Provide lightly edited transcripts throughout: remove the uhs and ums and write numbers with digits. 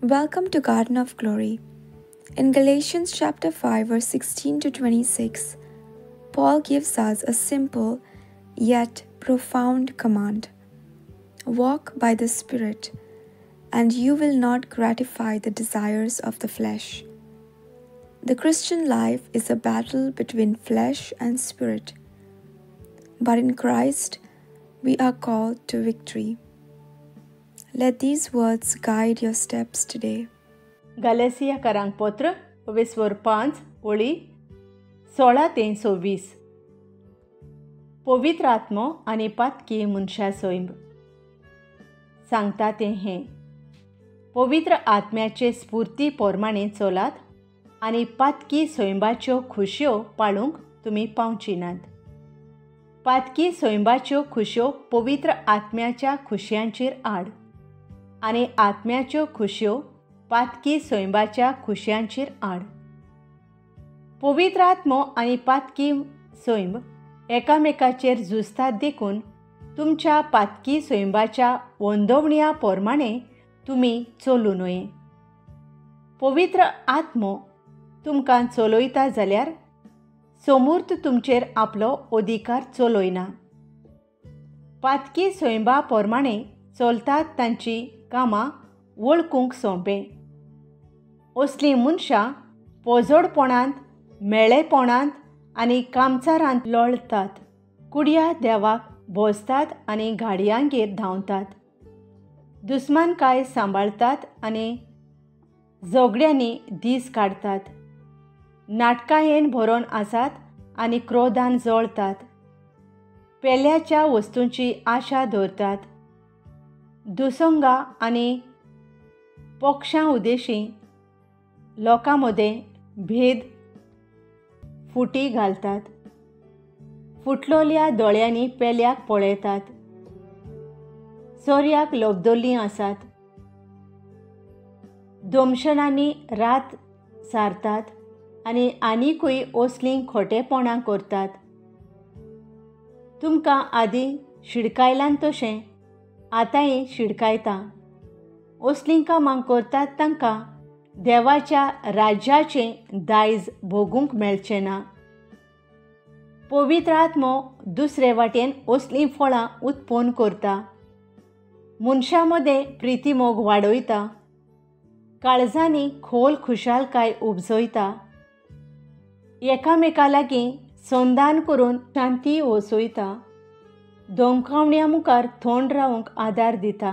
Welcome to Garden of Glory. In Galatians chapter 5 verse 16 to 26, Paul gives us a simple yet profound command. Walk by the Spirit, and you will not gratify the desires of the flesh. The Christian life is a battle between flesh and spirit, but in Christ we are called to victory. Let these words guide your steps today. गालेसियाकारांक पत्र वेस्वर 5 ओळी 16 ते 26. पवित्र आत्मो आनी पातकी मनशा सैम सांगता तें हें, पवित्र आत्म्याचे स्फूर्ती पोरमाणें चलात आनी पातकी सैंबाच्यो खुशयो पाळूंक तुमी पावची नात. पातकी सैंबाच्यो खुशयो पवित्र आत्म्याच्या खुशयांचेर आड आनी आत्म्याच्यो खुशयो पातकी सैंबाच्या खुशयांचेर आड. पवित्र आत्मो आनी पातकी सैंब एकामेकाचेर झुजतात देखून तुमच्या पातकी सैंबाच्या वंदवण्या पोरमाणें तुमी चलूं न्हय. पवित्र आत्मो तुमकां चलयता जाल्यार समूर्त तुमचेर आपलो अधिकार चलयना. पातकी सैंबा पोरमाणें चलतात तांची कामां वळखूंक सोंपें. असलीं मनशां पोजोडपणांत, मेळेपणांत आनी कामचारांत लोळतात, कुडया देवाक भोजतात आनी गाडयांगेर धांवतात, दुस्मानकाय सांबाळतात आनी झगड्यांनी दीस काडतात, नाटकायेन भरोन आसात आनी क्रोधान जळतात, पेल्याच्या वस्तूंची आशा दवरतात, दुसंगा आनी पक्षां उदेशी लोकां मदें भेद फुटी घालतात, फुटलोल्या दोळ्यांनी पेल्याक पळयतात, सोर्याक लोबदोल्लीं आसात, दोमशनांनी रात सारतात आनी आनिकूय असलीं खोटेपणां करतात. तुमकां आदीं शिडकायलां तशें आतांय शिडकायता. असलीं कामां करतात तांकां देवाच्या राज्याचें दायज भोगूंक मेळचें ना. पवित्र आत्मो दुसरे वाटेन असलीं फळां उत्पन्न करता, मनशां मदें प्रितीमोग वाडयता, काळजांनी खोल खुशालकाय उपजयता, एकामेका लागीं संदान करून शांती वसयता, धमकावण्या मुखार थंड रावंक आदार दिता,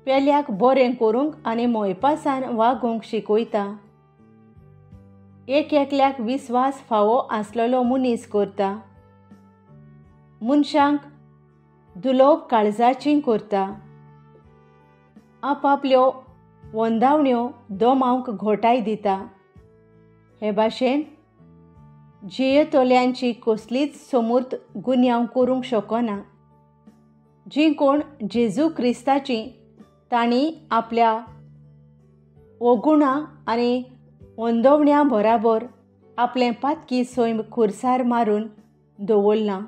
पेल्याक बरें करूंक आनी मोयपासान वागोवंक शिकयता, एक एकल्याक विस्वास फावो आसलेलो मनीस करता, मनशांक दुलोब काळजाची करता, आपापल्यो वंदावण्यो दोमावंक घोटाय दिता. हे भाशेन जियेतल्यांची कसलीच समूर्त गुन्यांव करूंक शकना. जीं कोण जेजू क्रिस्ताची तांणी आपल्या ओगुणां आनी वंदवण्या बराबर आपलें पातकी सैम खुरसार मारून दवरलां.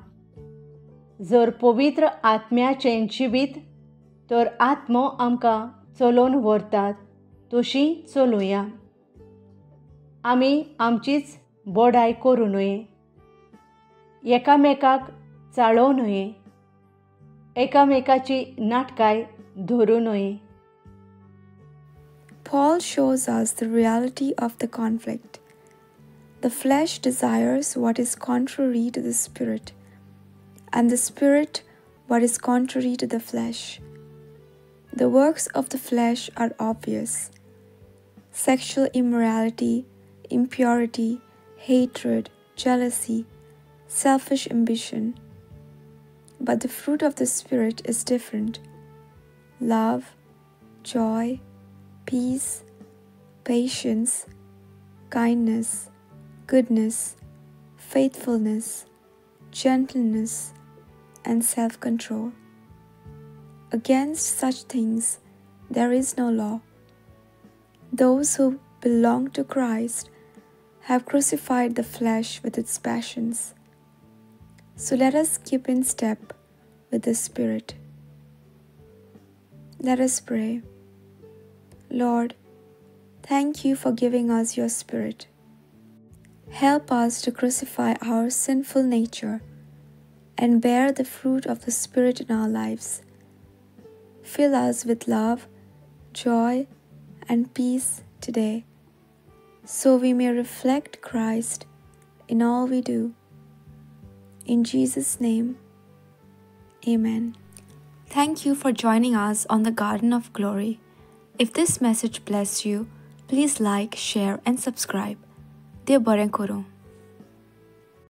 जर पवित्र आत्म्याचें जिवीत तर आत्मो आमकां चलोवन व्हरतात तशी चलुया. आमी आमचीच बोडाय करूं न्हय, एकामेकाक चाळोवं न्हय, एकामेकाची नाटकाय धरूं न्हय. Paul shows us the reality of the conflict. The flesh desires what is contrary to the spirit, and the spirit what is contrary to the flesh. The works of the flesh are obvious: sexual immorality, impurity, hatred, jealousy, selfish ambition. But the fruit of the Spirit is different: love, joy, peace, patience, kindness, goodness, faithfulness, gentleness, and self-control. Against such things there is no law. Those who belong to Christ have crucified the flesh with its passions. So let us keep in step with the Spirit. Let us pray. Lord, thank you for giving us your Spirit. Help us to crucify our sinful nature and bear the fruit of the Spirit in our lives. Fill us with love, joy, and peace today, so we may reflect Christ in all we do. In Jesus' name, amen. Thank you for joining us on the Garden of Glory. If this message blessed you, please like, share, and subscribe. Dev बरें करूं.